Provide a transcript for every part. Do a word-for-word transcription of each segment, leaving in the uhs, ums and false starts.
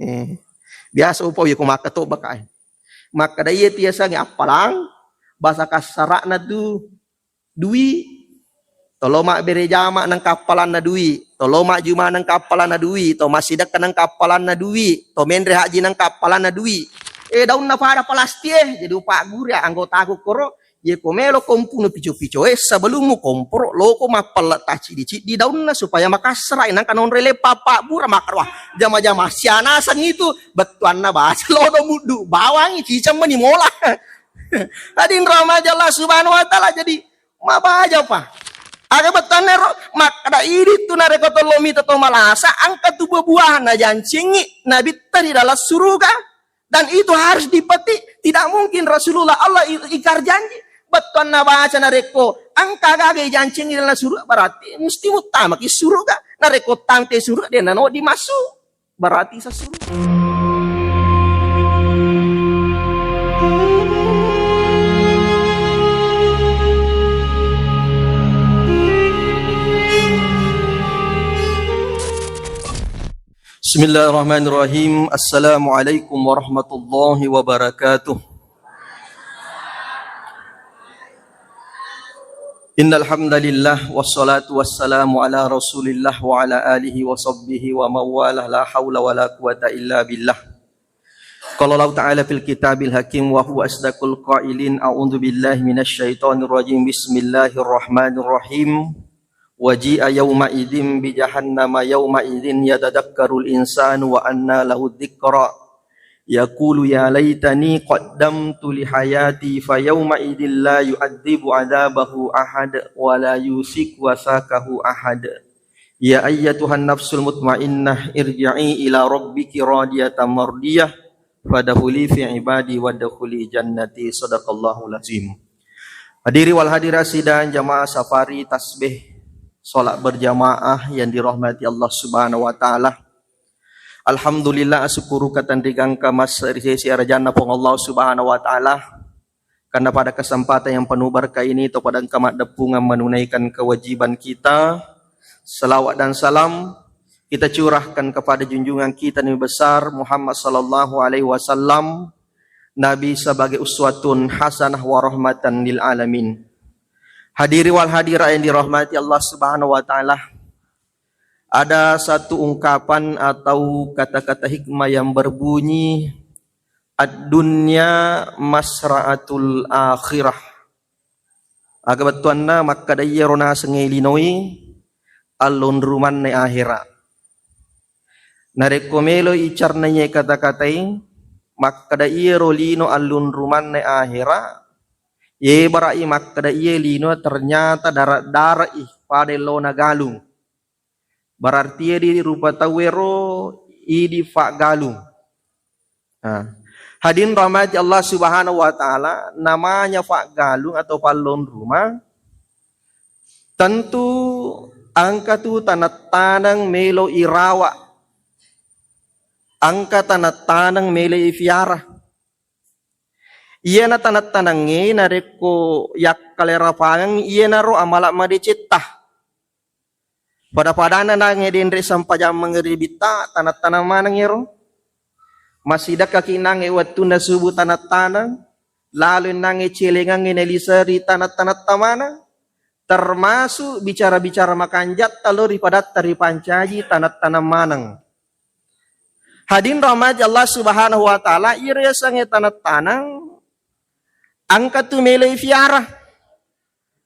Eh, biasa upau iya ko makkatobba kae. Makkeda iya tiasangnge appalang, bahasa kassara'na tu dui. To lo mabbere jama nengka appalanna dui, to lo majjuma nengka appalanna dui, to massidekka nengka appalanna dui, to menre haji nengka appalanna dui. Eh, daunna pada palastik e, jadi upagguri anggotaku koro, ye ko melo kompunu pico-pico e, sebelum mu komporo, loko mappella tacciddi-ciddi daunna supaya makassara, nengka nonrele papa bura makkeda, wah, jama-jama sianaseng itu, bettuanna baca lodo muddu, bawangi ciceng meni mola. Hadirin rahmati Allah Subhanahu wa Ta'ala, jadi mabaja pa. Aga bettuanna ro, makkeda idi tu narekko tollo mita to malasa, angka tu buah-buahan najancingi nabitta ri dalam suruga. Dan itu harus dipetik. Tidak mungkin Rasulullah Allah i-, ingkar janji. Bettuanna baca narekko angka gaga jancingi dalam suruga, berarti mesti muttamaki suruga. Narekko tante suruga, dia nano dimasuk. Berarti sesuruh. Bismillahirrahmanirrahim. Assalamualaikum warahmatullahi wabarakatuh. Innal hamdalillah, wassalatu wassalamu ala Rasulillah wa ala alihi wa sahbihi wa mawalah, la haula wala quwata illa billah. Qala Allah Ta'ala fil kitabil hakim wa huwa asdaqul qailin, a'udzu billahi minasy syaithanir rajim. Bismillahirrahmanirrahim. Waji'a yauma idzin bi jahannama yauma idzin yatadzakkarul insanu wa anna lahu dzikra. Yaqulu ya laitani qaddamtu li hayati fa yauma idzin la yu'adzibu adzabahu ahad wa la yusiku wasakahu ahad. Ya ayyatuhan nafsul mutmainnah irji'i ila rabbiki radiyatan mardiyah fadkhuli fi ibadi wadkhuli jannati. Sadaqallahul azim. Hadiri wal hadirat sidang jamaah safari tasbih salat berjamaah yang dirahmati Allah Subhanahu wa Ta'ala. Alhamdulillah, asyukuru katanrigangka mas ri sesi arajanna Puang Allah Subhanahu wa Ta'ala. Karena pada kesempatan yang penuh berkah ini, to pada engka maddeppungan menunaikan kewajiban kita, salawat dan salam kita curahkan kepada junjungan kita Nabi besar Muhammad sallallahu alaihi wasallam, Nabi sebagai uswatun hasanah wa rahmatan lil alamin. Hadiri wal hadirat yang dirahmati Allah Subhanahu wa Ta'ala, ada satu ungkapan atau kata-kata hikmah yang berbunyi, "Ad-dunya masra'atul akhirah." Aga bettuanna makkeda iyaro nasengnge linoe allonrumanna ahera. Narekko melo icarna iye kata-katai, makkeda iyaro lino allonrumanna ahera, ye barai makkeda iye lino ternyata dara-darai pada ellona galung. Berarti idi rupa tauwero idi faggalung. Nah, hadirin rahmati Allah Subhanahu wa Ta'ala, namanya faggalung atau pallonruma, tentu engka tu tanettaneng melo irawa, engka tanettaneng melo ifiara. Iyana tanettanengnge narekko yakkalerapangeng iyanaro amala madecetta. Pada-padanna nangnge denre sempajang mangeribitta, tanettaneng maneng iyaro. Masidekkaki nangnge wettunna subuh tanettaneng, lalo nangnge celengangnge naliseri tanettanetta maneng, termasuk bicara-bicara makanjatta lao ri padatta ripancaji tanettaneng maneng. Hadirin rahmati Allah Subhanahu wa Ta'ala, iyaro yasengnge tanettaneng engka tu melo ifiara.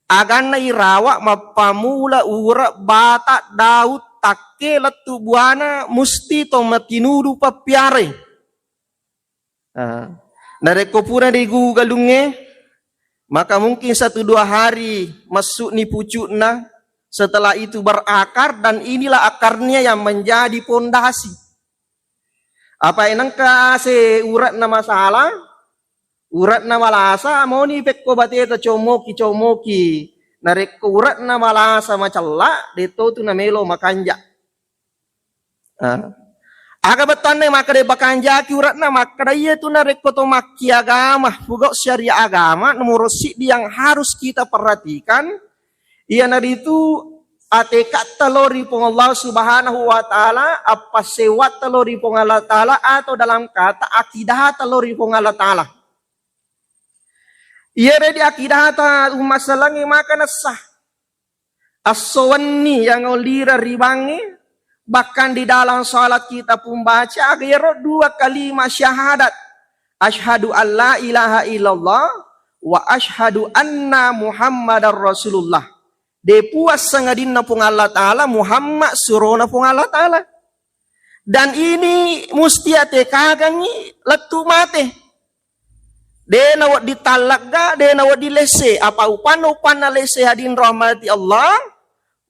Aganna irawa mappamula ura, bata, daun, takke, lettu buana, musti to matinudu pappiarai. Nah, narekko pura digugu galungnge, maka mungkin satu dua hari massu'ni pucukna, setelah itu berakar dan inilah akarnya yang menjadi pondasi. Apa engka ase ure'na masalah, ure'na malasa, moni pekko bateta commoki-commoki. Narekko ure'na malasa macella, de'to tu namelo makanja. Ah. Aga bettuanna makkeda bakanjaki ure'na, makkeda iya tu narekko to makki agama, pugau syariat agama, nomor siddi yang harus kita perhatikan, iyanaritu Atekatta lao ri Puang Allah Subhanahu wa Ta'ala, appassewatta lao ri Puang Allah Ta'ala, atau dalam kata akidahta lao ri Puang Allah Ta'ala. Iyaro di akidahta umma sellengnge maka nessa. Esso wenni yang olira ribangnge, bahkan di dalam salat kita pun baca aga iyaro dua kalimat syahadat. Asyhadu an la ilaha illallah wa asyhadu anna Muhammadar Rasulullah. De puas sangadinna Puang Allah Ta'ala, Muhammad surona Puang Allah Ta'ala. Dan ini musti atekagangngi lettu mate. De nawedding tallagga, de nawedding lesse. Apa upanna-upanna lesse hadirin rahmati Allah,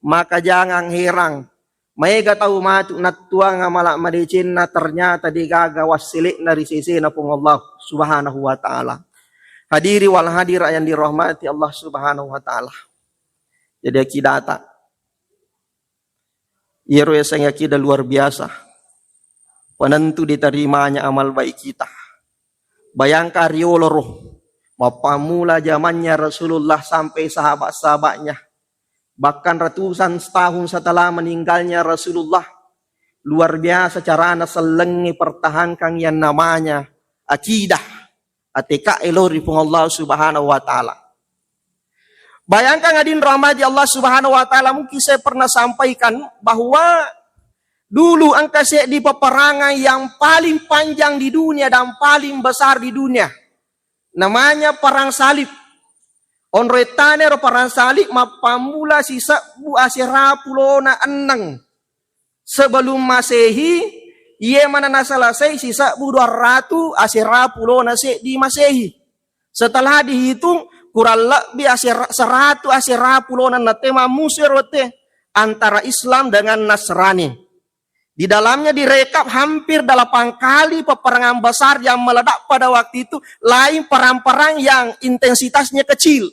maka jangan herang. Maega tau matu nattuang amala madecenna, ternyata degaga wassele'na ri sesena Puang Allah Subhanahu wa Ta'ala. Hadiri wal hadirat yang dirahmati Allah Subhanahu wa Ta'ala. Jadi akidata. Iyaro yasengnge akidah luar biasa. Penentu diterimanya amal baik kita. Bayangkan riolo roh. Mappammula zamannya Rasulullah sampai sahabat-sahabatnya. Bahkan ratusan tahun setelah meninggalnya Rasulullah. Luar biasa carana sellengnge pertahankan yang namanya akidah. Ateka elo ri Puang Allah Subhanahu wa Ta'ala. Bayangkan hadirin rahmati Allah Subhanahu wa Ta'ala, mungkin saya pernah sampaikan bahwa dulu engka seddi peperangan yang paling panjang di dunia dan paling besar di dunia. Namanya Perang Salib. Onro ettana ero Perang Salib mappammula sisebbu asera pulona enneng sebelum Masehi, iye manana selesai sisebbu dua ratu asera pulona seddi Masehi. Setelah dihitung, kurang lebbi asera-, seratu asera pulona nate mammusu ero te antara Islam dengan Nasrani. Di dalamnya direkap hampir delapan kali peperangan besar yang meledak pada waktu itu, lain perang-perang yang intensitasnya kecil.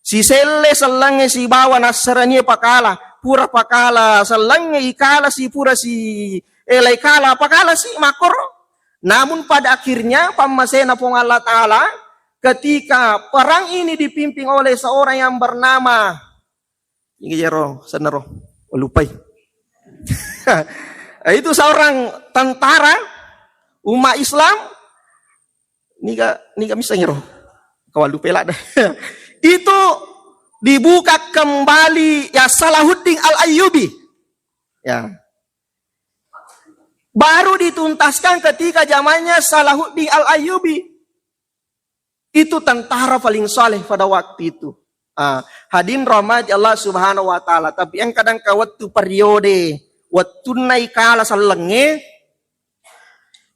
Siselle sellengnge sibawa Nasrani pakala, pura pakala sellengnge ikala si pura si, eh, lai kala pakala si makkoro. Namun pada akhirnya pammasena Puang Allah Ta'ala ketika perang ini dipimpin oleh seorang yang bernama, ini jero senero, lupai. Itu seorang tentara umat Islam. Niga, niga missengiro. Kawallu pela deh. Itu dibuka kembali ya Salahuddin Al-Ayyubi. Ya. Baru dituntaskan ketika zamannya Salahuddin Al-Ayyubi. Itu tentara paling saleh pada waktu itu. Ah, hadirin rahmati Allah Subhanahu wa Ta'ala. Tapi engka kadang ka wettu periode, wettunna ikala sellengnge,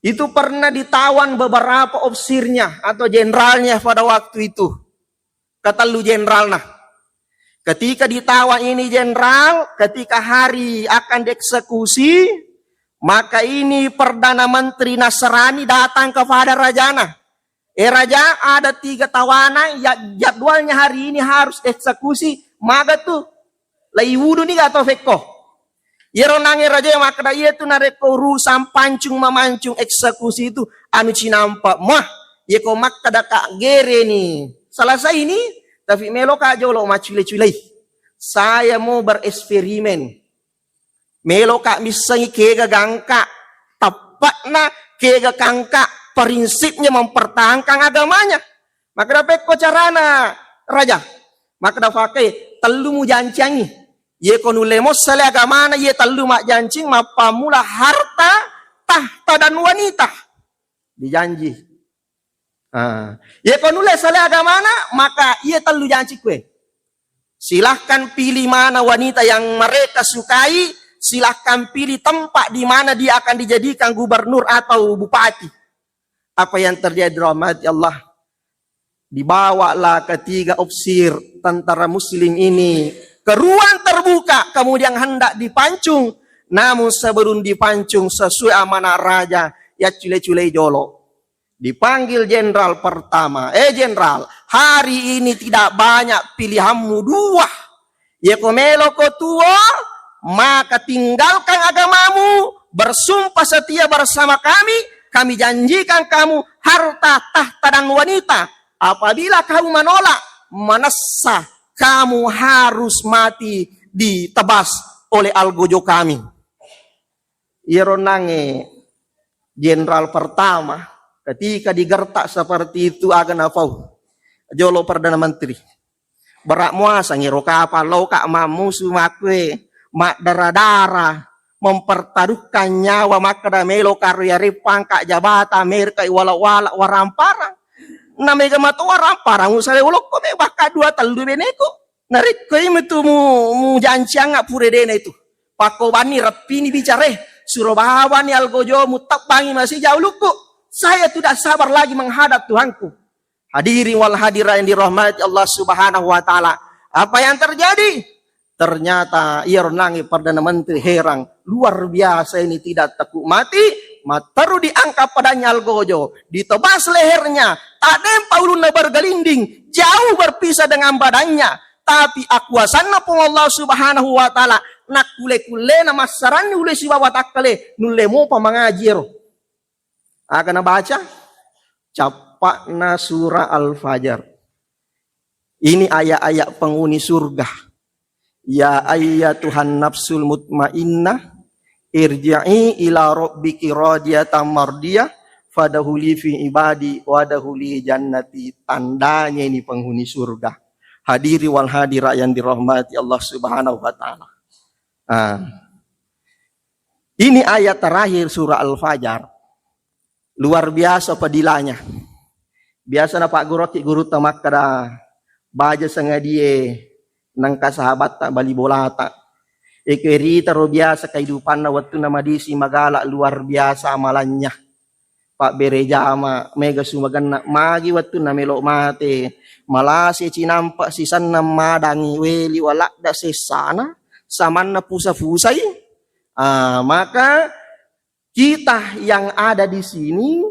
itu pernah ditawan beberapa opsirnya atau jenderalnya pada waktu itu. Ketellu jenderalna. Ketika ditawan ini jenderal, ketika hari akan dieksekusi, maka ini Perdana Menteri Nasrani datang kepada rajana. Eh, Raja, ada tiga tawanan yang jadwalnya hari ini harus eksekusi. Maga tu? Lai wudu ni gato fekko. Iyaro nange raja makkeda, "Iya tu narekko urusan pancung mamancung eksekusi itu anu cinampa mah. Iya ko makkeda ka gere ni. Selesai ni, tapi melo ka jolo maccule-culei. Saya mau bereksperimen. Melo ka missengi kega gangka, teppakna kega kangka, prinsipnya mempertahankan agamanya." Makkeda, "Pekko carana, Raja?" Makkeda, "Fakai tellu mujanciangi. Ye ko nulle mossale agamana, ye tellu majjancing, mappammula harta, tahta, dan wanita." Dijanji. Ah, ye ko nulle sale agamana, maka ye tellu janci kue. Silahkan pilih mana wanita yang mereka sukai, silahkan pilih tempat di mana dia akan dijadikan gubernur atau bupati. Apa yang terjadi, rahmati Allah? Dibawalah ketiga opsir tentara muslim ini ke ruang terbuka, kemudian hendak dipancung. Namun sebelum dipancung, sesuai amanah raja, yaccule-culei jolo. Dipanggil jenderal pertama, "Eh jenderal, hari ini tidak banyak pilihanmu dua. Yeko meloko tuo, maka tinggalkan agamamu, bersumpah setia bersama kami, kami janjikan kamu harta, tahta, dan wanita. Apabila kamu menolak, manessa kamu harus mati ditebas oleh Algojo kami. Iyaro nangnge jenderal pertama, ketika digertak seperti itu, aga napau jolo Perdana Menteri. Berak muasang ero kapal, loka mammusu makkue, maddara-dara, mempertaruhkan nyawa, makkeda melo karo yareng pangkat jabatan, mereka wala-wala waramparang. Na mega mato waramparang, usale ulokko me, bahkan dua tellu beneko. Narekko imetu mu, mujancianga pura dena itu. Pakko banni reppini bicare, suro bawani Algojo, mutebbangi masija ulukku. Saya tidak sabar lagi menghadap Tuhanku. Hadirin wal hadirat yang dirahmati Allah Subhanahu wa Ta'ala. Apa yang terjadi? Ternyata iyaro nangnge Perdana Menteri herang. Luar biasa ini, tidak takut mati. Matteru diangkat padanya Algojo. Ditebas lehernya. Tak dempa ulunna bergelinding. Jauh berpisah dengan badannya. Tapi akuasanna Puang Allah Subhanahu wa Ta'ala. Nakkulle-kullena massaranni ule sibawa takkale. Nulle mopa mangaji ero. Aga nabaca? Cappa'na surah Al-Fajar. Ini ayat-ayat penghuni surga. Ya ayyatuhan nafsul mutmainnah, irji'i ila rabbiki radiyatan mardiyah, fadkhuli fi ibadi wadkhuli jannati. Tandanya ini penghuni surga. Hadiri wal hadirat yang dirahmati Allah Subhanahu wa Ta'ala. Ah. Ini ayat terakhir surah Al-Fajar. Luar biasa fadilahnya. Biasa napagguruki gurutta makkeda, baja sangadie nengka sahabatta bali bolata. Eke ritaro biasa kehidupanna wettunna madisi magala, luar biasa amalannya. Pabbere jama, mega sumagenna, magi wettunna melo mate, malase cinampa sisenna madangi weli waladda sessana, samanna pusa-pusai. Ah, maka kita yang ada di sini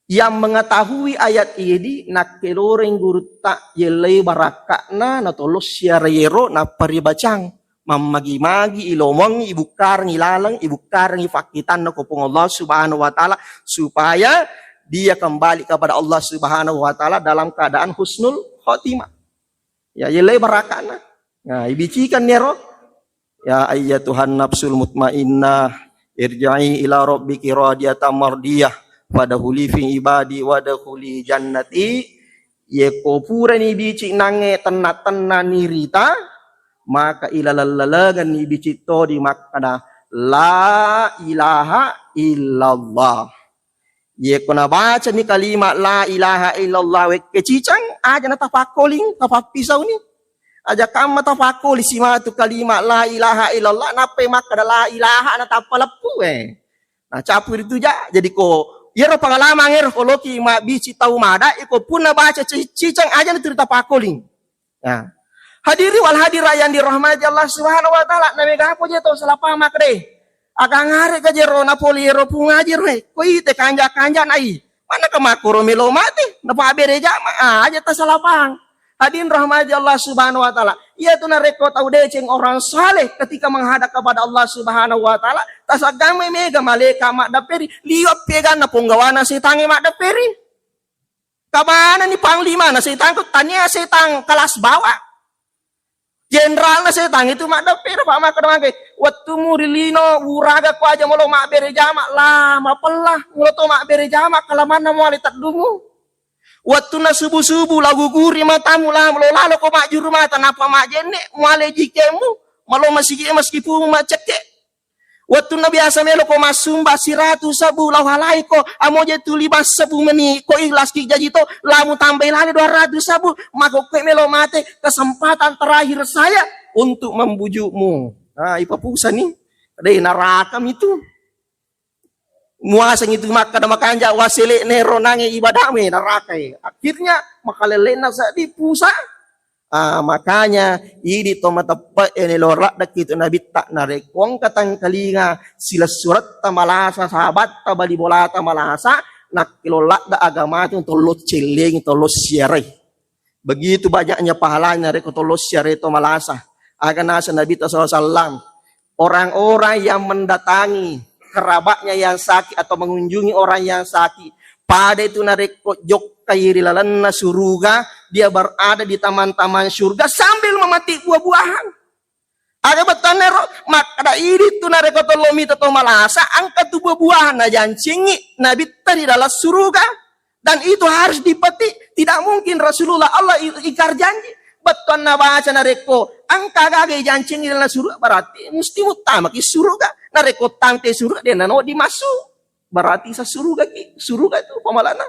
yang mengetahui ayat ini, nakkeloreng gurutta yellei barakka'na natolong siara yero nappa ribacang. Mammagi-magi ilomongi, ibukkarengi laleng, ibukkarengi fakkitanna ko Puang Allah Subhanahu wa Ta'ala, supaya dia kembali kepada Allah Subhanahu wa Ta'ala dalam keadaan husnul khotimah. Ya, yellei barakka'na. Nah, ibicikan nero. Ya ayyatuhan nafsul mutmainnah, irji'i ila rabbiki radiyatan mardiyah, fadkhuli fi ibadi wadkhuli jannati. Yeko purani bici nangnge tenna-tenna nirita, maka ilaleng-lalengenni bici todi makkeda, la ilaha illallah. Yeko nabacani kalimat la ilaha illallah wekke cicang, aja natapakkoling, tapappisauni. Aja kamma tapakkoli simatu kalimat la ilaha illallah, nappai makkeda la ilaha natappa leppu, eh. Nah, capu ritu ja, jadi ko, iyaro pengalaman ero ko loki mabbici tau mada, iko punna baca ci-, cicang aja naturi tapakkoling. Ya. Hadiri wal hadirat yang dirahmati Allah Subhanahu wa Ta'ala, na mega apa je tau salapang makkeda, "Aga ngare ka jero napoli ero pungaji ro, eh. Ko ite kanja-kanja nai. Mana ka makkoro melo mate, napabbere jama, ah, aja tasalapang." Hadirin rahmati Allah Subhanahu wa Ta'ala. Iya tu narekko tau deceng orang saleh ketika menghadap kepada Allah Subhanahu wa Ta'ala, tasaggamai mega malaika maddapperi, liwa peganna ponggawana setangnge maddapperi. Kamanani panglimana setang tu, tania setang kelas bawah. Jenderalna setang itu maddapperi, Pak, makkeda mangke, "Wettumu ri lino, uraga ko aja molo mabbere jama, la mapella, molo to mabbere jama, kalamanna muale teddumu. Wettunna subu-subu, la guguri matamu, la lo lalo ko majjuru mata, nappa majjenne, muale jikemu, malo masigi maskipumu macekke." Wettunna biasa melo ko massumba siratu sabu lao halai ko, amoje tuli massabu meni ko ikhlas ki jaji to, lamu tambai lale dua ratu sabu, mako koe melo mate, kesempatan terakhir saya untuk membujukmu. Nah, ipapusani. Deh, naraka mitu. Muaseng itu makkeda makanja wasele nero nange ibadahmu, eh, narakai. Akhirnya makalelena seddi pusa. Ah, makanya, idi to mateppe, eh, nelo ladde ki tu nabitta, narekko engka tangkalinga silessuretta malasa, sahabatta bali bolata malasa, nakkelo ladde agama tu tollo cellengi, tollo siarai. Begitu banyaknya pahalanya narekko tollo siarai to malasa. Aga nasa Nabitta sallallahu alaihi wasallam, orang-orang yang mendatangi kerabatnya yang sakit atau mengunjungi orang yang sakit, pada itu narekko jokkai ri lalenna suruga, dia berada di taman-taman surga sambil memetik buah-buahan. Aga bettuanna ro, makkeda idi tu narekko tollo mita to malasa, engka tu buah-buahan najancingi nabitta ri dalam suruga. Dan itu harus dipetik. Tidak mungkin Rasulullah Allah i-, ingkar janji. Bettuanna baca narekko engka gaga ijancingi dalam suruga, berarti mesti muttamaki suruga. Narekko tante suruga, de nano dimasuk. Berarti sa suruga ki, suruga itu pamalana.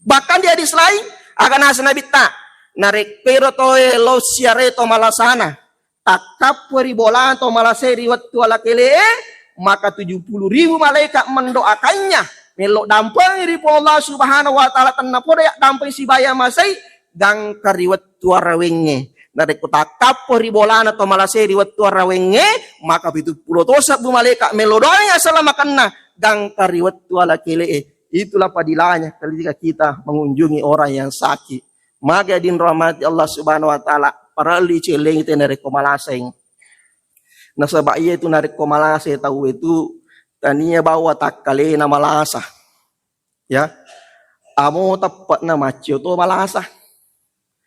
Bahkan di hadis lain, aga nasa nabitta, narekko ero toe lo siare to malasana, takkappo ri bolana to malasai ri wettu alakele'e, maka tujuh puluh ribu malaikat mendoakannya, melo dampengi ri Puang Allah Subhanahu wa Ta'ala, tennapoda ya dampeng sibaya masai, gangka ri wettu arawengnge. Narekko takkappo ri bolana to malasai ri wettu arawengnge, maka pitu pulo to sebbu malaikat melo doangi asalamakenna, gangka ri wettu alakele'e. Itulah padilanya ketika kita mengunjungi orang yang sakit. Maga dinrahmati Allah Subhanahu wa Ta'ala, parellu icelengi tena rekko malasai. Nasaba iya itu narekko malasai tau itu, tania bawa takkalena malasa. Ya. Amo teppe'na maccio to malasa.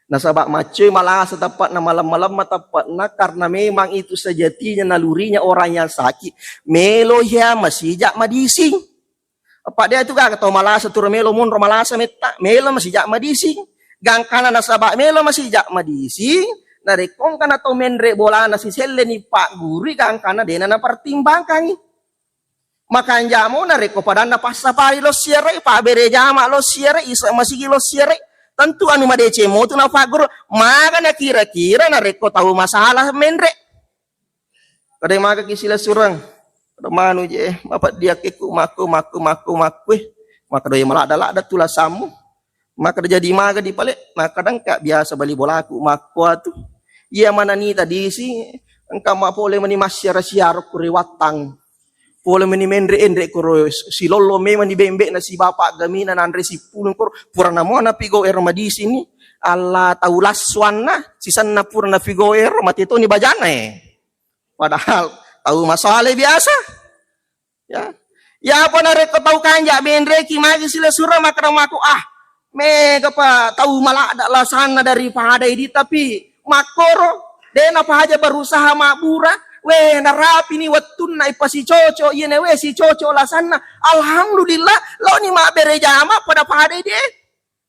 Nasaba maccio malasa teppe'na, malem-malemma teppe'na, karena memang itu sejatinya nalurinya orang yang sakit. Melo ya masijak madising. Apa dia itu gaga tau malasa turu melo monro malasa metta, melo masijak madising. Gangkana nasaba melo masijak madising, narekko engkana tau menre bolana siselleni paggurui, gangkana dena napertimbangkangi. Makanjamo narekko padanna passapari lo siare, pabere jama lo siare, isa masigi lo siare, tentu anu madeceng motu napagguru. Magana kira-kira narekko tau masalah menre. Kada maga ki silessureng. Kada manu je, mapeddiakke ku makko, makko, makko, makko, eh. Maka doi maladda-ladda tulasammu. Maka jadi maga di pale, maka dengka biasa bali bolaku makko atu. Iya manani tadi si, engka ma pole mani massiara-siara ku rewattang. Pole mani menre-enre koro silollo memang ni bembe na si bapak gamina nanre sipulung koro. Pura namo na pigo ero madisini. Allah tau lassuanna, sisanna pura na pigo ero, mate toni bajana, eh. Padahal tau masale biasa. Ya. Ya apa narekko tau kanja menreki magi silessureng makkeda makko, ah, mega pa tau maladda lasanna daripada idi, tapi makkoro dena paja berusaha mabbura, weh, narapini wettunna ipasicoco, iyene weh sicoco lasanna. Alhamdulillah, loni mabbere jama pada-pada idi, eh.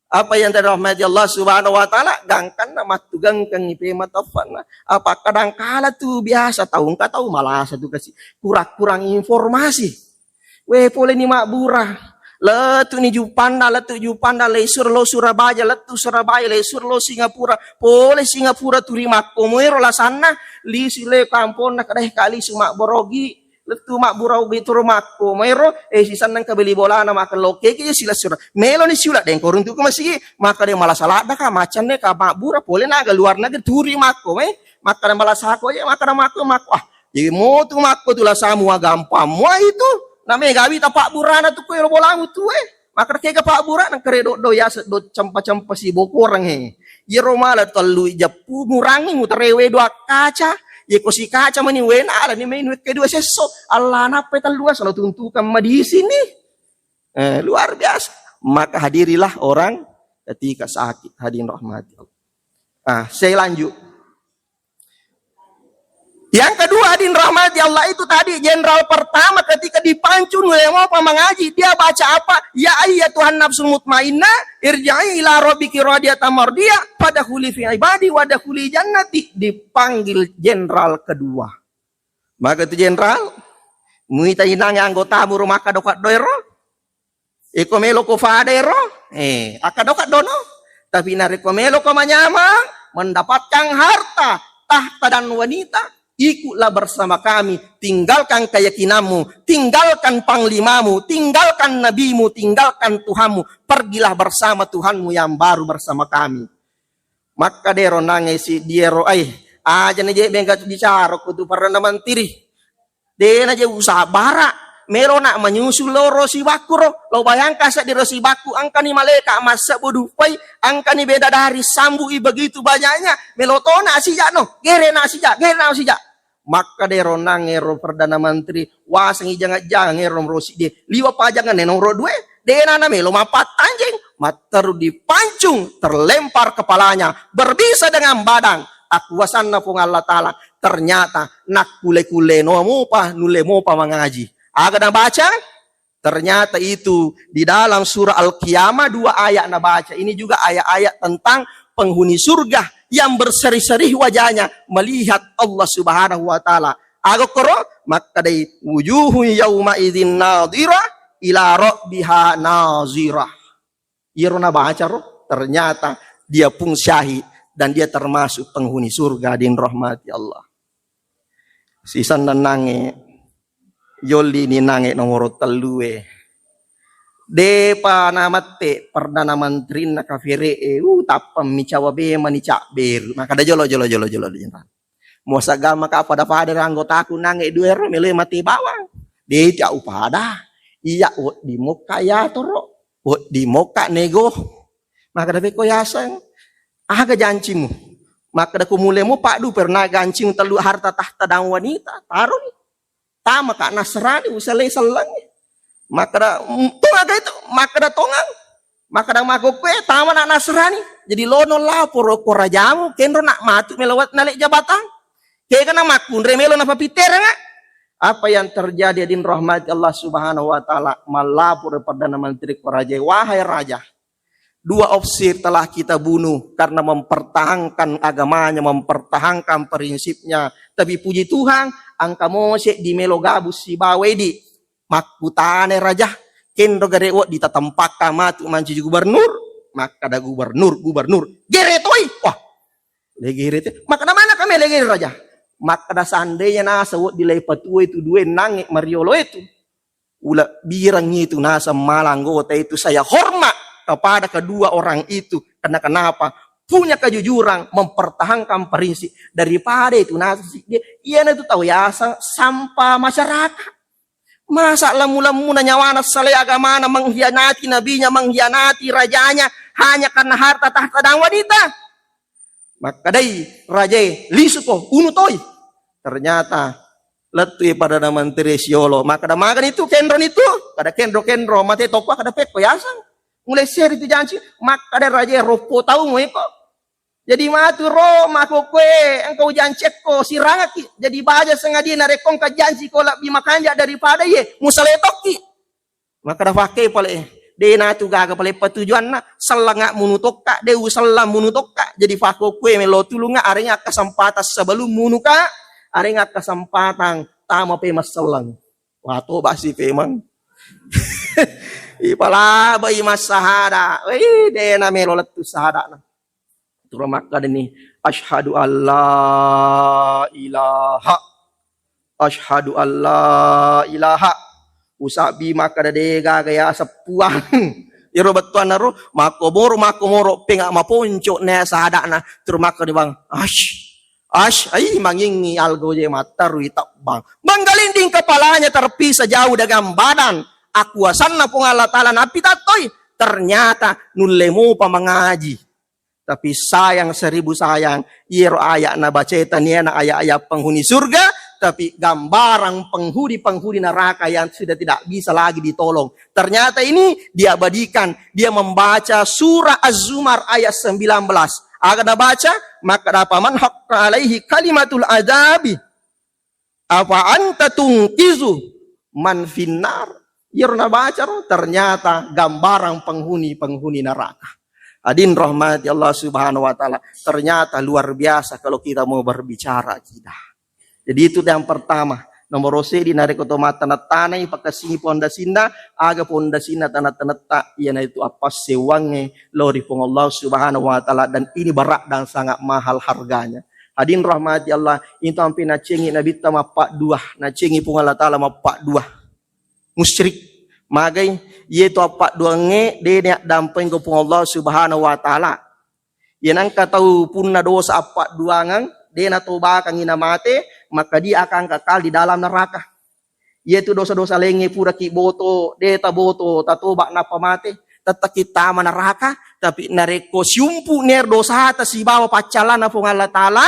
Apa yang dirahmati Allah Subhanahu wa Ta'ala, gangkanna mattu gangkangi pema taffanna. Apa kadangkala tu biasa tau engka tau malasa tu kasi kurang-kurang informasi. We pole ni mabbura. Lettu ni Juppanda, lettu Juppanda, lesur lo Surabaya, lettu Surabaya, lesur lo Singapura, pole Singapura tu ri makko moero lasanna, lisi le kamponna kadai kali su mabborogi. Lettu mabbura ugi turu makko maero, eh, sisenna engka beli bolana maka lokkeki je silessureng. Meloni siula dengko runtuku masigi, maka de malasa ladda ka, macanne ka mabbura, pole naga luar negeri turi makko, eh, maka de malasa ko je, maka de makko, makko. Ah, jadi motu makko tu lasamu agampang mua itu. Name gawi tapabburana tu ko ero bolamu tu, eh. Makkeda kega pabbura, nengka re doddo yaseng do cempa-cempa si bokoreng he. Yero mala tellu ijeppu murangi muterewe dua kaca. Yeko si kaca mani wena ala ni main wekke dua sesso. Allah nappai tellu asal tuntukan madisini. Eh, luar biasa. Maka hadirilah orang ketika sakit, hadirin rahmati Allah. Ah, saya lanjut. Yang kedua, hadirin rahmati Allah, itu tadi jenderal pertama ketika dipancung, "Wahai mau mengaji," dia baca apa? "Ya ayyatuhan nafsul mutmainnah, irji'i ila rabbiki radiyatan mardiyah, fadkhuli fi ibadi wadkhuli jannati." Dipanggil jenderal kedua. Maka itu jenderal, muita inang anggotamu rumah kadokak doero. Iko melo ko fada ero, eh, akkado-kaddono. Tapi narekko melo ko manyameng, mendapatkan harta, tahta dan wanita, ikutlah bersama kami, tinggalkan keyakinanmu, tinggalkan panglimamu, tinggalkan nabimu, tinggalkan Tuhanmu, pergilah bersama Tuhanmu yang baru bersama kami. Makkeda ero nangnge si diero, ai, aja na je mega bicara ko tu Perdana Menteri. Dena je usabara, melo nak menyusul lo Rosi Bakku ro. Lo bayangkan seddi Rosi Bakku, engkani maleka massebbu duppai, engkani beda dari sambui begitu banyaknya. Melo to nak sijak no, gere nak sijak, gere nak sijak. Makkeda ero nangnge ro Perdana Menteri, wasengi jangan-jangan ero Rosi de. Liwa pajangan neno ro due, dena na melo mapattanjeng, matteru dipancung, terlempar kepalanya, berpisah dengan badan. Akuasanna Puang Allah Ta'ala. Ternyata nakkule-kule no mopa, nulle mopa mangaji. Aga nabaca? Ternyata itu di dalam surah Al-Qiyamah dua ayat nabaca. Ini juga ayat-ayat tentang penghuni surga yang berseri-seri wajahnya melihat Allah Subhanahu wa Ta'ala. Aga koro? Makkedai, "Wujuhu yauma idzin nadhirah ila rabbiha nazirah." Iyaro nabaca ro, ternyata dia pun syahid dan dia termasuk penghuni surga, hadirin rahmati Allah. Sisenna nangnge, jolli ni nangnge nomoro tellue. Depa namette Perdana Menterinna kafere e, uh, tappammi cawa bema ni cabberu. Makkeda, "Jolo, jolo, jolo, jolo, jolo." Muasagama ka pada-pada ri anggotaku nangnge dua ero melo mate bawang. De ti au pada. Iya wedding mokka yatoro. Wedding mokka nego. Makkeda, "Pekko yaseng. Aga jancimu?" Makkeda, "Ko mule mo paddu pernah gancing tellu harta tahta dan wanita. Taroni." Tama ka Nasrani, usalai sellengnge. Makkeda, "Mm, tong aga itu?" Makkeda, "Tongang." Makkeda, "Makkokkoe tama na Nasrani." Jadi lono laporo ko rajamu, kenro nak matu melowat nale jabatang. Kega na makkunre melo na papiteranga. Apa yang terjadi, hadirin rahmati Allah Subhanahu wa Ta'ala? Malaporo Perdana Menteri ko raja, "Wahai raja, dua opsi telah kita bunuh karena mempertahankan agamanya, mempertahankan prinsipnya. Tapi puji Tuhan, engka mose di melo gabus sibawa idi." Makkutana raja, "Kenro gare wedding tatempakka matu mancaji gubernur?" Makkeda, "Gubernur, gubernur." Gere toi. Wah, legere te. Makkeda, "Mana kami legere raja?" Makkeda, "Seandainya nasa wedding lai patuo itu dua nangnge mariolo itu, ula birang itu nasa mala anggota itu saya hormat kepada kedua orang itu. Karena kenapa? Punya kejujuran, mempertahankan prinsip. Daripada itu nasa si dia, iya na itu tau yaseng sampah masyarakat." Masa lemmu-lemmuna nyawana salai agamana, mengkhianati nabinya, mengkhianati rajanya hanya karena harta tahta dan wanita? Makkedai rajae, "Lisuko, unu toi." Ternyata lettui Perdana Menteri siolo. Makkeda, "Magani tu, kenro ni tu?" Kada, "Kenro, kenro." Mate tokko kada, "Pekko yaseng. Mulai seri tu janci." Makkeda rajae, "Roppo tau mo iko." Jadi matu ro, makkokkoe engka ujancekko sirangaki. Jadi baja sengadia narekko engka janci ko lebbi makanja daripada iye, musalai tokki. Makkeda, "Fakke pale, de natu gaga pale patujuanna, sellengnga munu tokka, de uselleng munu tokka." Jadi fakkokkoe melo tulungnga, arengnga kesempatan sebelum munuka, arengnga kesempatan tama pemeng selleng. Wah, toba si pemeng. Ipalabai massahada. Wei, de na melo lettu sahadana. Turo makkadani, "Asyhadu alla ilaha. Asyhadu alla ilaha." Usabbi makkada de gaga yaseng puang. Iyaro bettuanna ro, makkomoro, makkomoro, penga maponco na sadana. Turo makkadani, "Bang, ash, ash, ai mangingi algo je mattarui tabbang." Menggelinding kepalanya terpisah jauh dengan badan. Akuasanna Puang Allah Ta'ala napitattoi. Ternyata nulle mopa mangaji. Tapi sayang seribu sayang, iyaro ayat nabacae taniana ayat-ayat penghuni surga, tapi gambaran penghuni-penghuni neraka yang sudah tidak bisa lagi ditolong. Ternyata ini diabadikan, dia membaca surah Az-Zumar ayat sembilan belas. Aga nabaca, maka dapat, "Man haqqa alaihi kalimatul azabi." "Afa anta tunqizu man finnar." Iyaro nabaca ro, ternyata gambaran penghuni-penghuni neraka. Hadirin rahmati Allah Subhanahu wa Ta'ala, ternyata luar biasa kalau kita mau berbicara akidah. Jadi itu yang pertama. Nomor seddi, narekko to mattanettanai, pakessingi pondasinna, aga pondasinna tanettanetta, iyanaitu appassewwangnge lao ri Puang Allah Subhanahu wa Ta'ala, dan ini berat dan sangat mahal harganya. Hadirin rahmati Allah, itu ampe nacengi Nabitta mappaddua, nacengi Puang Allah Ta'ala mappaddua. Musyrik. Magai, iyetu appadduangnge de naaddampengko Puang Allah Subhanahu wa Ta'ala. Iyanangka tau punna dosa appadduangeng, de natobakangi namate, maka dia akan kekal di dalam neraka. Iyetu dosa-dosa laingnge puraki boto, de taboto, tatoba nappa mate, tettakki tama neraka, tapi narekko siumpu ner dosata sibawa paccallanna Puang Allah Ta'ala,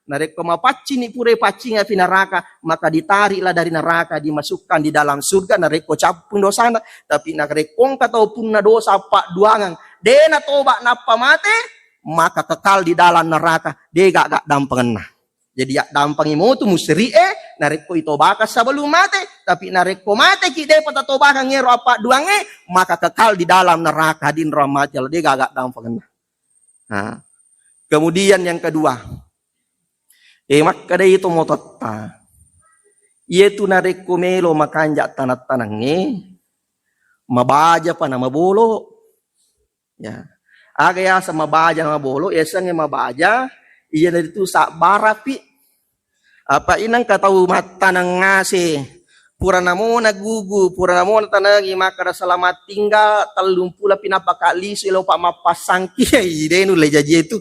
narekko mapaccini purai paccingapi neraka, maka ditariklah dari neraka, dimasukkan di dalam surga, narekko cappung dosana. Tapi narekko engka tau punna dosa appadduangeng, de natoba nappa mate, maka kekal di dalam neraka, de gaga dampengenna. Jadi, yaddampengi motu musri e, narekko itobakang sebelum mate, tapi narekko mateki depa tatobakang ero appadduangnge, maka kekal di dalam neraka, hadin rahmati Allah, de gaga dampengenna. Nah, kemudian yang kedua, eh, makkedai to mototta, iyatu narekko melo makanja tanang-tanangnge, mabaja pa na mabolo. Ya. Aga yaseng mabaja na mabolo, yasengnge mabaja, iyanaritu sabbarapi. Apa inangka tau mattaneng ngase, pura namona gugu, pura namona tanengi, makkada selamat tinggal, tellumpulo pi napaka lisu, lopa mappassangki, de nulle jaji itu.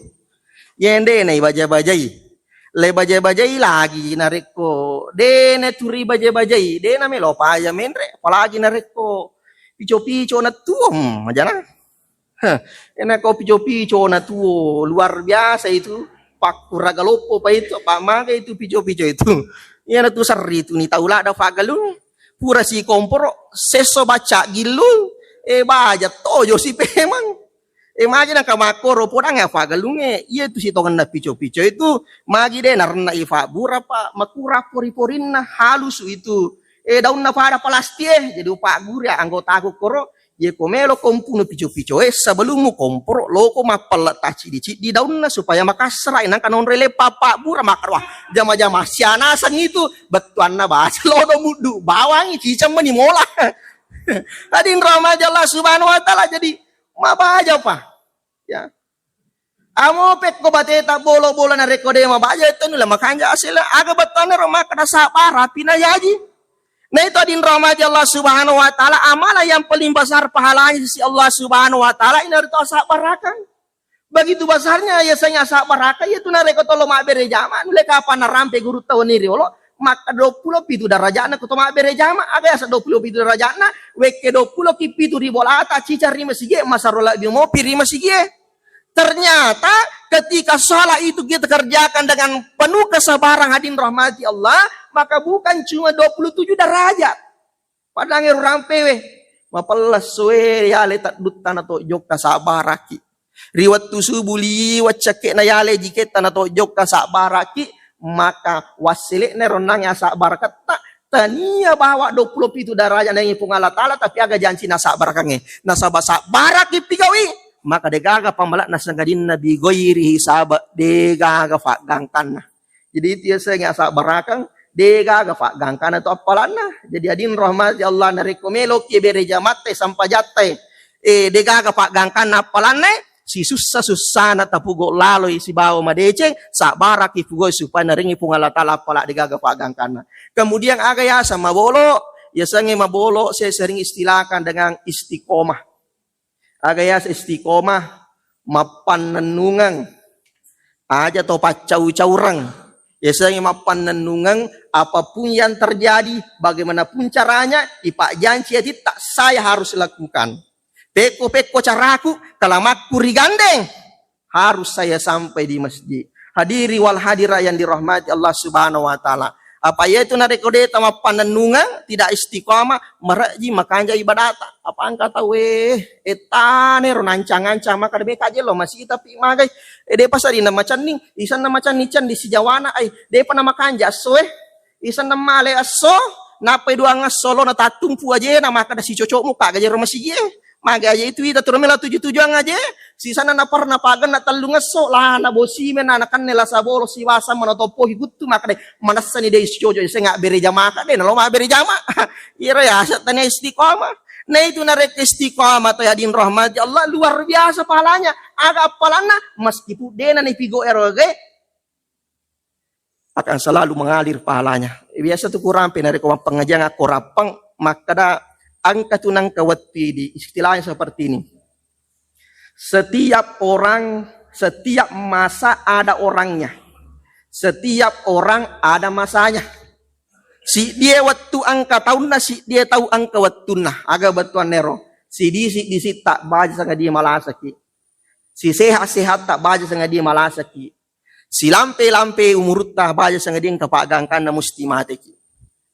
Yende na ibaja-bajai. Le baja-bajai lagi narekko de naturi baja-bajai, de namelo paja menre, apalagi narekko pico-pico na tuo, hmm, majana. Heh, enako pico-pico na tuo, luar biasa itu. Pakkuraga loppo pa itu, apa maga itu pico-pico itu. Iyana tu serri tu ni tau ladda fagalung. Pura si komporo, sesso baca gillung, eh, baja tojo si pemang. Eh, magi nangka makkoro, podang ya fagalunge. Iya tu sitongenna pico-pico itu, magi de narenna i fabbura pa, makura pori-porinna, halusu itu. Eh, daunna pada plastik, eh, jadi upagguru ya anggotaku koro, ye ko melo kompunu pico-pico, eh, sebelummu komporo, loko mappelle tacciddi-ciddi daunna supaya makassara, nangka nonroi leppa pabbura, makkada, wah, jama-jama sianaseng itu, bettuanna baca lodo muddu, bawangi ciceng meni mola. Hadin rahmati Allah Subhanahu wa Ta'ala, jadi mabaja pa. Ya. Amo pekko bateta bolo-bolo narekko de mabaja itu nula makanja asila. Aga bettuanna ro makkada sabbara pi na jaji. Nah itu hadin rahmati Allah Subhanahu wa Ta'ala, amalan yang paling besar pahalanya sisi Allah Subhanahu wa Ta'ala ini harus sabbarakang. Begitu besarnya ya saya sabbarakang, itu narekko tolo mabbere jama, nule kapan narampe guru tau ni riolo, maka dua puluh pitu darajatna ko to mabbere jama, aga yasa dua puluh pitu darajatna, wekke dua puluh ki pitu ri bolata, cica ri masigi, masaro lebbi mopi ri masigi. Ternyata ketika salat itu kita kerjakan dengan penuh kesabaran, hadin rahmati Allah, maka bukan cuma dua puluh tujuh derajat. Padang ero rampewe, mapella soe yale taddutta na to jokka sabbaraki. Ri wettu subu liwa cekke'na yale jiketta na to jokka sabbaraki, maka wassele'na ero nangnge asabbaraketta, tania bawa dua puluh pitu daraja nangi Puang Allah Ta'ala, tapi aga janci nasabbarakangnge. Nasaba sabbaraki pigawi, maka degaga pamala'na sangadinna bi ghairi hisab, degaga faggangkanna. Jadi itu yasengnge asabbarakang, degaga faggangkanna to appalanna. Jadi hadin rahmati Allah, narekko meloki bere jamatta, sampajattai, eh, degaga faggangkanna appalanna, sisussa-sussana tapugo laloi sibawa madeceng, sabbaraki pugoi supaya narengngi Puang Allah Ta'ala appala degaga faggangkanna. Kemudian aga yaseng mabolo, yasengnge mabolo saya sering istilahkan dengan istiqomah. Aga yaseng istiqomah, mappannennungeng. Aja to paccau-caureng. Yasengnge mappannennungeng, apapun yang terjadi, bagaimanapun caranya, ipajjanci atitta, saya harus lakukan. Pekko-pekko caraku, kalamakku rigandeng, harus saya sampai di masjid. Hadiri wal hadirat yang dirahmati Allah Subhanahu wa Ta'ala. Apa yaitu narekko de tamappannennungeng, tidak istiqamah, maraji makanja ibadata. Apa engka tau, eh, etane ro nancang-ancang, maka de meka jelo masih tapi magai. Eh, de pasari na macanning, isanna macanning can di sijawana, ai, de pa na makanja esso, eh. Isanna male esso, nappai duang esso lo na tattumpu ajena, maka da sicocokmu ka gajero masigi, eh. Maga aja itu ita turun mela tuju-tujuan aja. Sisana na parna pagenna tellung esso, lah na bosi mena na kanne lasa bolo siwasa mana toppo hi kuttu, maka de manessani de sicoco, saya nggak bere jama ka de, nalo ma bere jama. Ira ya, asa tanya istiqamah. Nah itu narekko istiqamah to hadin rahmati Allah, luar biasa pahalanya. Aga appalanna, meskipun dena ni pigo eroge, akan selalu mengalir pahalanya. Biasa tu kurang pe narekko mappengajian akko rappang, makkada engka tu nangka wettu di istilahnya seperti ini. Setiap orang, setiap masa ada orangnya. Setiap orang ada masanya. Siddie wettu engka taunna, siddie tau engka wettunna. Aga bettuanna ero. Sidi-sidi sitta baja sangadie malasaki. Sisehat-sehat ta baja sangadie malasaki. Silampe-lampe umurutta baja sangadie engka paggangkanna musti mateki.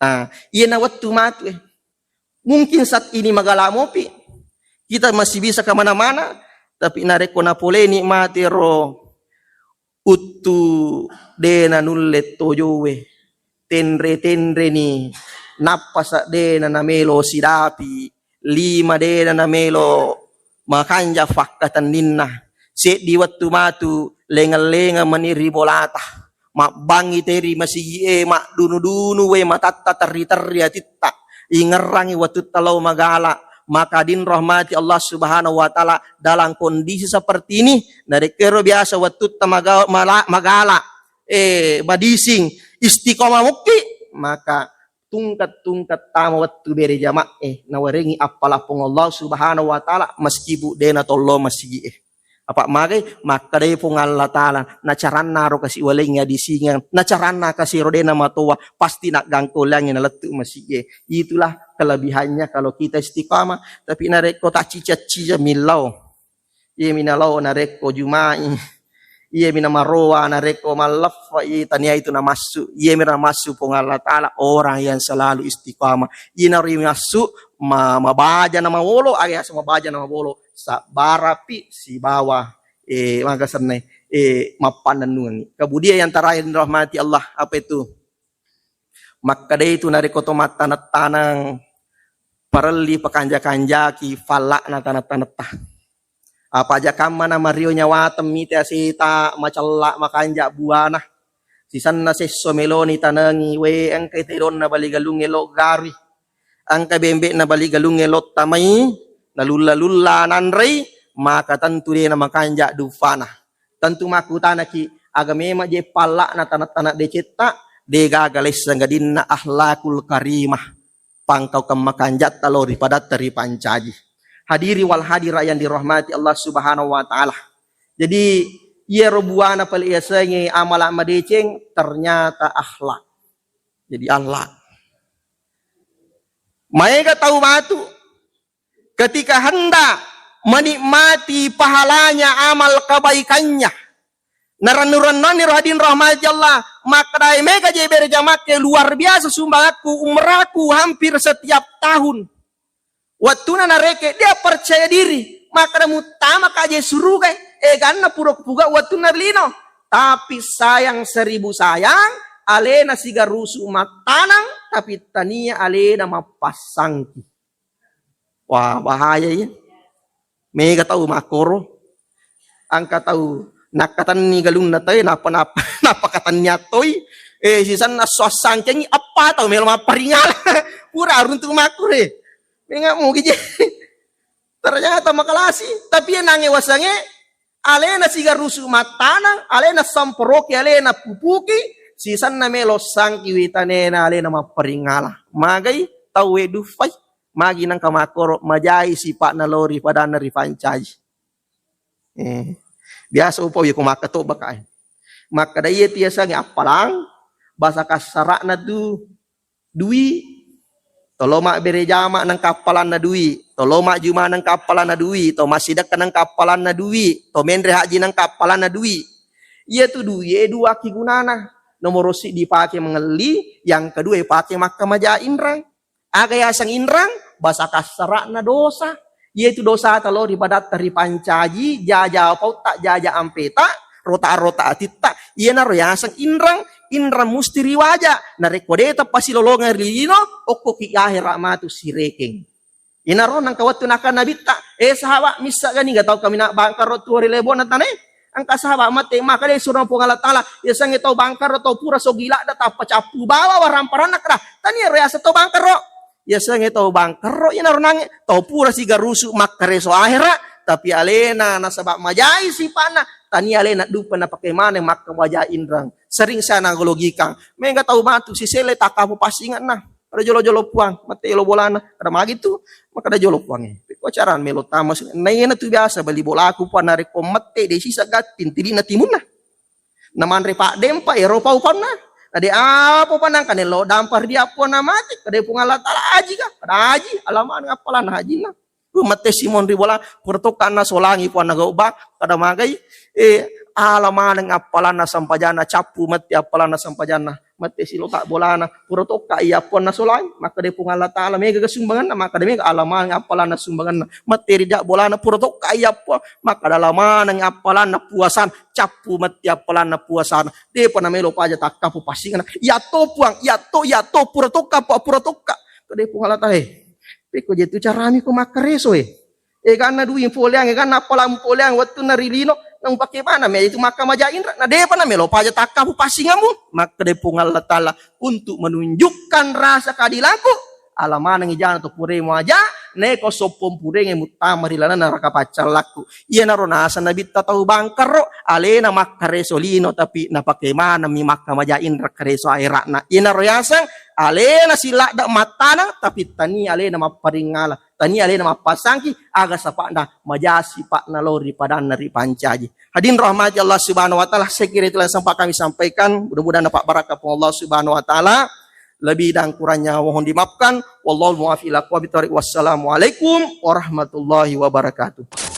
Ah, iyana wettu matu, eh. Mungkin saat ini magala mopi, kita masih bisa kemana-mana, tapi narekko napoleni mate ro uttu de nanulle tojowe, tenre-tenreni, nappasa de namelo sidapi, lima de namelo makanja fakkatenninna. Seddi wettu matu lengeng-lengeng mani ri bolata, mabbangi te ri masigi'e, maddunu-dunu wae matatta, terri-terri atitta. Ingerrangi wettutta lao magala, maka din rahmati Allah Subhanahu wa Ta'ala, dalam kondisi seperti ini, narekkero biasa wettutta maga-, mala-, magala, eh, madising, istiqomah mukki, maka tungkat-tungkat tama wettu bere jama'e, nawarengi appala Puang Allah Subhanahu wa Ta'ala, meskipun de natollo masigi'e. Apa magai? Makkedai Puang Allah Ta'ala, nacaranna ro kasi walengngi adisingeng, nacaranna kasi ro de namatoa, pasti naggangkolangi nalettu masigi'e. Itulah kelebihannya kalau kita istiqamah. Tapi narekko taccica-cica millau, iya mina lao narekko Juma'i, iya mina maroa narekko malleffa, iya tania itu namassu. Iya mira massu Puang Allah Ta'ala orang yang selalu istiqamah. Iya nari massu ma-, mabaja namawolo, aga yaseng mabaja namawolo, sabbarapi sibawa, eh, maga senna, eh, mappannennungengi. Kemudian yang terakhir rahmati Allah, apa itu? Makkeda itu narekko to mattaneng-taneng parelli pakanja-kanjaki falla'na taneng-tanetta. Apa aja kamma na mario nyawateng mite aseta macella makanja buana. Sisenna sesso meloni tanengi we engka tedonna bali galungnge lo garui. Engka bembe'na bali galungnge lo tamai nalulla-lulla nanrei, maka tentu de namakanja duffana. Tentu makkutanaki, aga memang je palla'na taneng-taneng decetta, de gaga lesseng gadinna akhlakul karimah. Pangkau kemmakanjatta lo ri padatta ripancaji. Hadiri wal hadira yang dirahmati Allah Subhanahu wa Ta'ala. Jadi, iyaro buana pale yasengnge amala madeceng, ternyata akhlak. Jadi, akhlak. Maega tau matu ketika hendak menikmati pahalanya amal kebaikannya, narennu-rennunni ro hadin rahmati Allah, makkedai mega je bere jamakke luar biasa sumbanganku umrahku hampir setiap tahun. Wettuna nareke dia percaya diri, makkeda muttama ka je suruga, eganna pura kupuga wettunna lino. Tapi sayang seribu sayang, alena sigarusu mattanang, tapi tania alena mappassangki. Wah, bahaya iya. Mega tau makkoro. Engka tau nakkatenni galunna tau, napa-napa, napa katenni attoi. Eh, sisenna suassangkengi, appa tau melo mapparingala. Pura aruntu makkure. Menga mugi je. Ternyata makalasi. Tapi enange wasange, alena sigarusu mattanang, alena samporoki, alena pupuki, sisenna melo sangki witanena, alena mapparingala. Magai tau we duffai. Magi nengka makkoro, majai sipa'na lao ri padanna ripancaji. Eh, biasa upau iya ko makkatobba kae. Makkeda iya tiasangnge appalang, basa kassara'na tu dui. Tolo mabbere jama nengka appalanna dui, tolo majjuma nengka appalanna dui, to massidekka nengka appalanna dui, to menre haji nengka appalanna dui. Iya tu dui e dua akkigunana. Nomoro siddi pake mangelli, yang kedua pake makkamaja inrang. Aga yaseng inrang? Basa kassara'na dosa. Iyatu dosata lao ri padatta ripancaji, jaja pautta, jaja ampeta, rota-rota atitta. Iyanaro yaseng inrang, inrang musti riwaja. Narekko de tappasilolongeng ri lino, okkoki ahera matu sirekeng. Inaro nangka wettu nakka nabitta, eh, sahaba, missa gani ga tau kamina bangkaro tuo ri lebona tanae? Engka sahaba mate, maka de surona Puang Allah Taala, yasengnge tau bangkaro, tau pura sogi ladda tappa cappu bawa waramparanna kada. Tania ro yaseng tau bangkaro. Yasengnge tau bangkaro, inaro nangnge tau pura sigarusu makkareso ahera, tapi alena nasaba majai sipa'na, tania alena dupa napake maneng makka majai inrang. Sering saya nagologikang, mega tau matu sisele takkamu passingenna. Ada jolo-jolo Puang, mate lo bolana. Ada magi tu, maka ada jolo Puang. Pekko cara melo tama su-, na iyana tu biasa bali bolaku Puang, narekko mette de sisa gatting tidina timunna. Na manre paddempa ero pau panna. Na de apa panang kane lo dampar dia Puang na mati. Kada Puang Allah Taala aji ka? Kada aji, alaman appalan hajinna. Ku mette Simon ri bola, pura tokka na solangi Puang na gau ba, kada magai. Eh, ala maneng appalanna sampajanna, cappu matti appalanna sampajanna, matti silota bolana, pura tokka iya appuanna solai, makkeda Puang Allah Taala, mega ga sumbanganna, makkeda mega, ala maneng appalanna sumbanganna, matti rija bolana, pura tokka iya appua, makkeda ala maneng appalanna puasana, cappu matti appalanna puasana, depa namelo paja takkapu passinganna, yatto Puang, yatto, yatto, pura tokka, pura tokka, kede Puang Allah Taala, eh, pekko je tu carami ko makkareso, eh. Eganna dui poleang, eganna appalang poleang, wettunna ri lino, nang pake mana me itu makkamaja inra, na depa na melo paja takkapu passingamu, makkeda Puang Allah Taala, untuk menunjukkan rasa keadilanku, ala maneng ijana to puremu aja, neko soppong purenge muttama ri laleng neraka paccallakku. Iyanaro naseng nabitta tau bangkaro, alena makkareso lino, tapi napake maneng mi makkamaja inra kareso aera'na. Iyanaro yaseng alena siladda mattaneng, tapi tania alena mapparingala. Tania alena mappasangki, aga sapa'na maja sipa'na lao ri padanna ripancaji. Hadirin rahmati Allah Subhanahu wa Ta'ala, saya kira itulah yang sempat kami sampaikan. Mudah-mudahan dapat barakah pun Allah Subhanahu wa Ta'ala. Lebih dan kurangnya mohon dimaafkan. Wallahul muwaffiq ila aqwamit thariq. Wassalamualaikum warahmatullahi wabarakatuh.